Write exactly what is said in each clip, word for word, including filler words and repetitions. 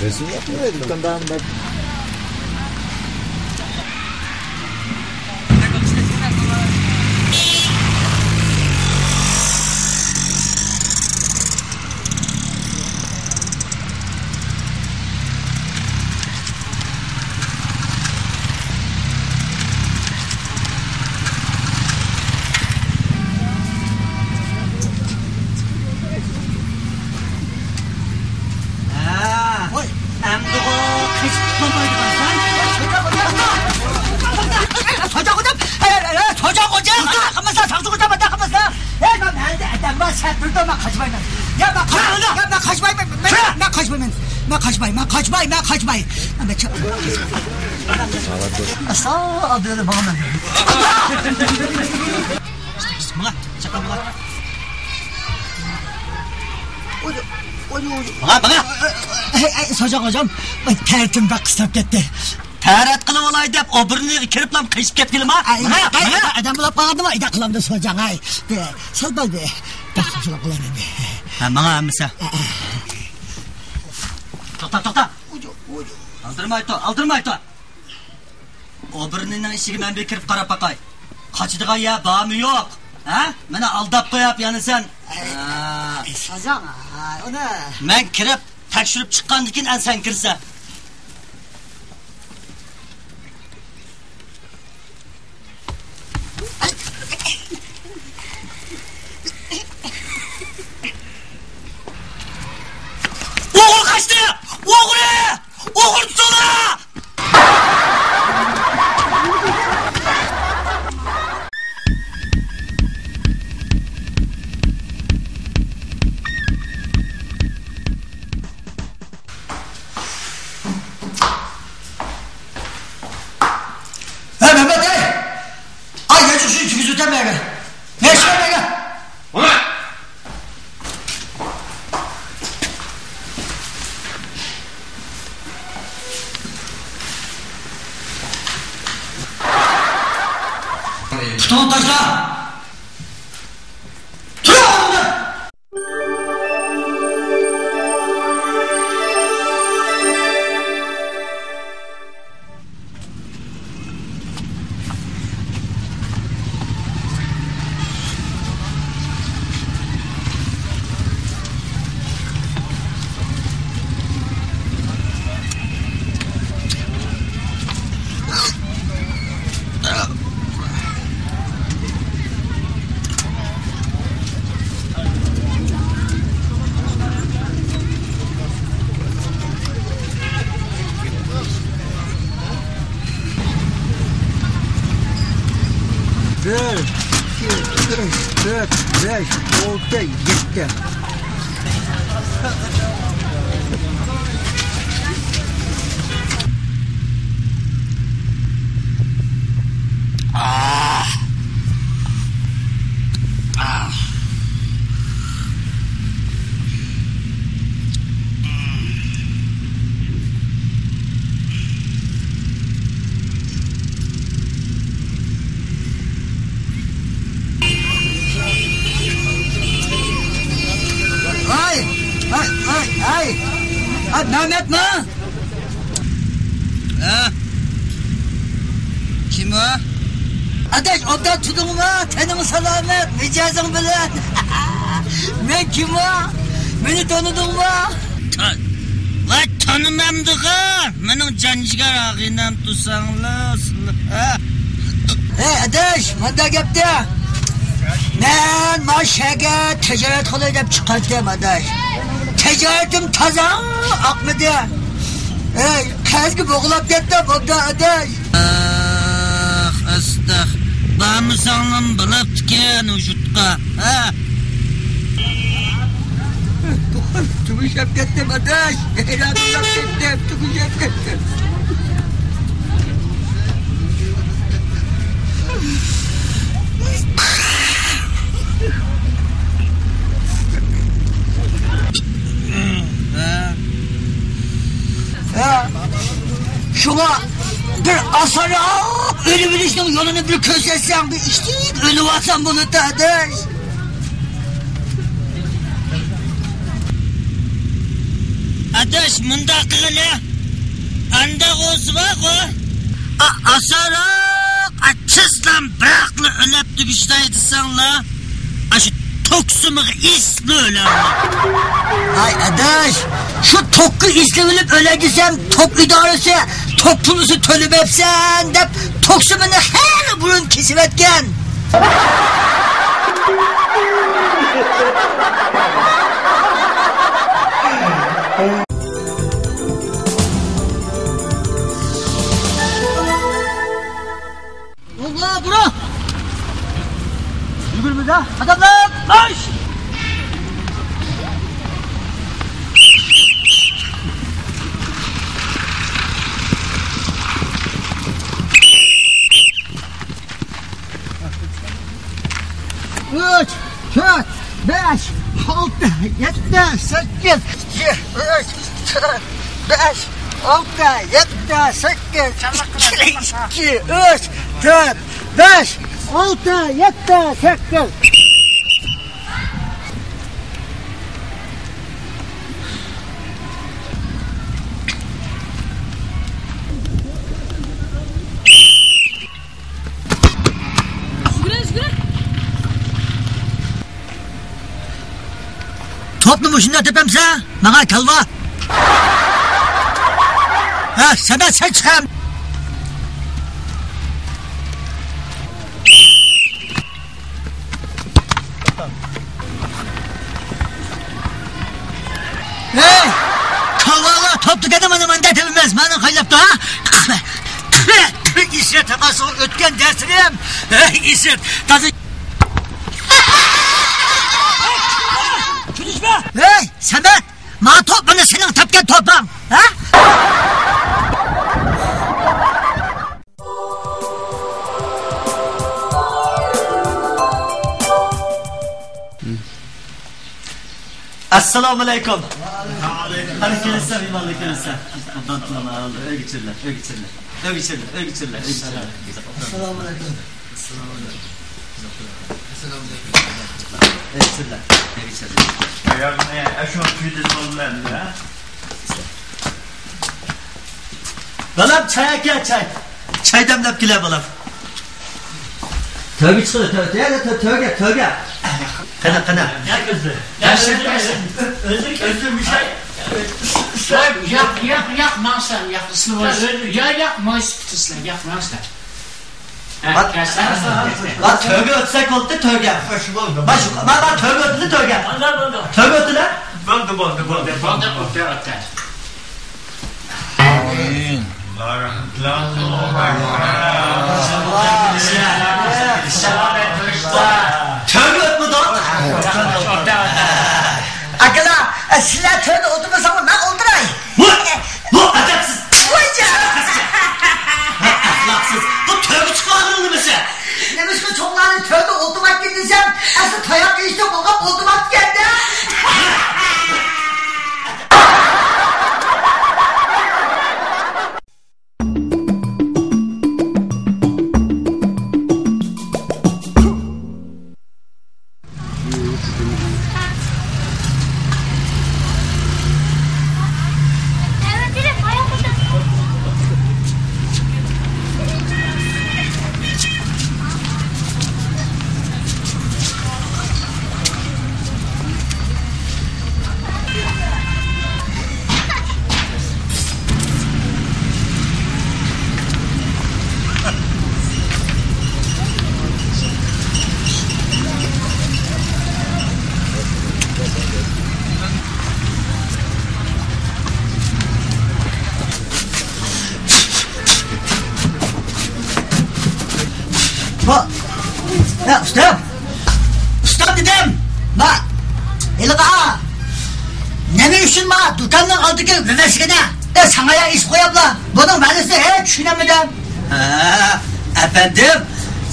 رەسىم ياقمايدۇ. ھە. ۋاي. ئەمدىغۇ قېچىپ قۇتۇلمايدىغانسەن. سوجا خوجام! ئەي، ئەي، ئەي، سوجا خوجام! ئاتا قىلمىسا، ساقچى خوجام، ئاتا قىلمىسا! ھەي، مەن ئەمدى ئادەم بار، سەن تۇردۇڭ، مەن قاچمايمەن. يا، مەن قاچ-، يا، مەن قاچمايمەن، مەن، مەن قاچمايمەن. مەن قاچماي، مەن قاچماي، مەن قاچماي. مەن چىق-، ئاسا، ئابدۇللا، ماڭىمەن. ماڭا، چاقا، ماڭا. ماڭا، ماڭا. ئەي، ئەي، سوجا خوجام، تەرىتىم بەك قىستاپ كەتتى. تەرەت قىلىۋالاي دەپ، ئوبورنىيغا كىرىپلا قېچىپ كەتكىلىما؟ ئەي، ماڭا، ئەي، ماڭا. ئادەم بولۇپ قالدىمۇ، ئىدە قىلامدۇ سوجاڭ، ئەي. بە، سەل بەل بە. بەك خۇشلۇق قىلاي مەن. ھە، ماڭا ھەممىسى. ئە، ئە. توختا، توختا. ئالدىرماي تۇر، ئالدىرماي تۇر. ئوبورنىينىڭ ئىشىگە مەن بىر كىرىپ قاراپ باقاي. قاچىدىغان يەر بارمۇ يوق؟ ھە؟ مېنى ئالداپ قويۇپ يەنە سەن. ئەي، ھە. ئەي، سوجاڭ، ئاي، ئۇنى. مەن كىرىپ تەكشۈرۈپ چىققاندىن كېيىن ئەنە سەن كىرسەن. ئوغرى قاچتى! ئوغرى! ئوغرى تۇتۇڭلار! ھە، مەمەت، ھەي! ئاي، ياچۇق شۇنى كىرگۈزۈۋېتەم مەگە. نەشە مەگە. پۇتۇڭنى تاشلا. تۇر ئورنۇڭدىن! بىر، ئىككى، ئۈچ، تۆت، بەش، ئالتە، يەتتە. ھاي! ھاي، ھاي، ھاي! ھە، مەمەتمۇ؟ ھە؟ كىم ئۇ؟ ئاداش، ئوبدان تۇردۇڭمۇ؟ تېنىڭ سالامەت، مىجەزىڭ بىلەن. مەن كىم ئۇ؟ مېنى تونۇدۇڭمۇ؟ تا-، ۋاي، تونۇمامدىغۇ؟ مېنىڭ جان جىگەر ئاغىنەم تۇرساڭلار سىلەر. ھەي، ئاداش، مۇنداق گەپتە. مەن مانا شەھەرگە تىجارەت قىلاي دەپ چىققانتىم، ئاداش. تىجارىتىم تازا ئاقمىدى. ھەي، قەرزگە بوغۇلۇپ كەتتىم، ئوبدان، ئاداش. ئاخ، ئاستاغ. بارمىساڭلام بولاپتىكەن ئۇ يۇرتقا. ھە؟ تۈگۈشۈپ كەتتىم، ئاداش. ھەيران بولۇپ كەتتىم، تۈگۈشۈپ كەتتىم. ھە. ھە. شۇڭا بىر ئاسانراق ئۆلۈۋېلىشنىڭ يولىنى بىر كۆرسەتسەڭ، بىر ئىشتىن ئۆلۈۋالسام بولىدۇ، ئاداش. ئاداش، مۇنداق قىلغىلى. ئانداق بولسا بارغۇ. ئا-، ئاسانراق، ئا، تېزلا بىراقلا ئۆلۈپ تۈگىشىداي دېسەڭلا، ئاشۇ توك سۇمىغا ئېسىلىپ ئۆلەڭلا. ئاي ئاداش، شۇ توكقا ئېسىلىۋېلىپ ئۆلەي دېسەم، توك ئىدارىسى توك پۇلىسى تۆلىمەپسەن دەپ، توك سۇمىنى خېلى بۇرۇن كېسىۋەتكەن. ئاللا، بۇرۇ! يۈگۈرمىدە، ئادەملەر، مارش! ئۈچ، تۆت، بەش، ئالتە، يەتتە، سەككىز، ئىككى، ئۈچ، تۆت، بەش، ئالتە، يەتتە، سەككىز، ئىككى، ئىككى، ئۈچ، تۆت، بەش، ئالتە، يەتتە، سەككىز. توپنى مۇشۇنداق تېپەمسەن؟ ماڭا كالۋا. ھە، سەمەت، سەن چىقام. ھەي! كالۋالار توپنى دېدىم، مانا مۇنداق تېپىمىز. مانا قايلاپتۇ، ھە؟ ئىسرەت تاپاسىغا ئۆتكەن دەرسلىرىم. ھەي، ئىسرەت، تازا. كۈلۈشمە! ھەي، سەمەت! ما توپ، مانا سېنىڭ تەپكەن توپۇڭ، ھە؟ ئەسسالامۇئەلەيكۇم. قېنى كېلىسىلەر، مېھمانلار كېلىسىلەر. ئۆيگە كىرىلە، ئۆيگە كىرىلە. ئۆيگە كىرىلە، ئۆيگە كىرىلە، ئۆيگە كىرىلە. ئەسسالامۇئەلەيكۇم. ئەسسالامۇئەلەيكۇم. ئۆيگە كىرىلە، ئۆيگە كىرىلە. ئاياغنى ئاشۇ تۈيدە سولىدى، ھە؟ بالام، چاي ئەكەل، چاي. چاي دەملەپ كېلە، بالام. تۆگە چىقىدۇ، تۆ-، تۆگە، تۆ-، تۆگە، تۆگە. قېنى، قېنى. ياق، ئۆزى. ياق، ئۆزى، ئۆزى، ئۆزى مۇشاي. ياق، ياق، ياق، ماڭسىلەر، ياق، ئىسمى بار. ياق، ياق، مايسى پۈتۈسىلەر، ياق، ماڭسىلەر. ھە، بات-، كەلسەڭ. بات، تۆگە ئۆتسەك بولدى، تۆگە. خوش بولدى. بات، شۇ، بات، بات، تۆگە ئۆتىلى، تۆگە. بولدى، بولدى. تۆگە ئۆتىلە. بولدى، بولدى، بولدى. بولدى، ئۆتە، ئۆتە. ئامىن. تۆگە ئۆتمىدى. ئاكىلار، سىلەر تۆگە ئولتۇرمىساڭلار، مەن ئولتۇراي. ۋاي! ۋاي، ئەدەپسىز! ۋاي جان! ئەخلاقسىز! بۇ تۆگە چىقىۋالغىنى نېمىسى؟ نېمىشقا چوڭلارنى تۆگىدە ئولتۇرمايتتىن دېسەم، ئەسلى تاياق يېيىشتىن قورقۇپ ئولتۇرماپتىكەن-دە! ھە، ئۇستا! ئۇستا دېدىم! ما، ھېلىقى، نېمە ئۈچۈن ما دۇكاننىڭ ئالدىدىكى ۋىۋىسكىنى، ئە، ساڭايا ئېسىپ قويۇپلا، بۇنىڭ مەنىسىنى ھېچ چۈشىنەلمىدىم. ھە، ئەپەندىم،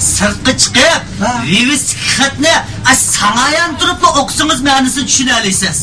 سىرتقا چىقىپ، ھە، ۋىۋىسكا خەتنى، ئە، ساڭايانى تۇرۇپلا ئوقۇسىڭىز مەنىسىنى چۈشىنەلەيسىز.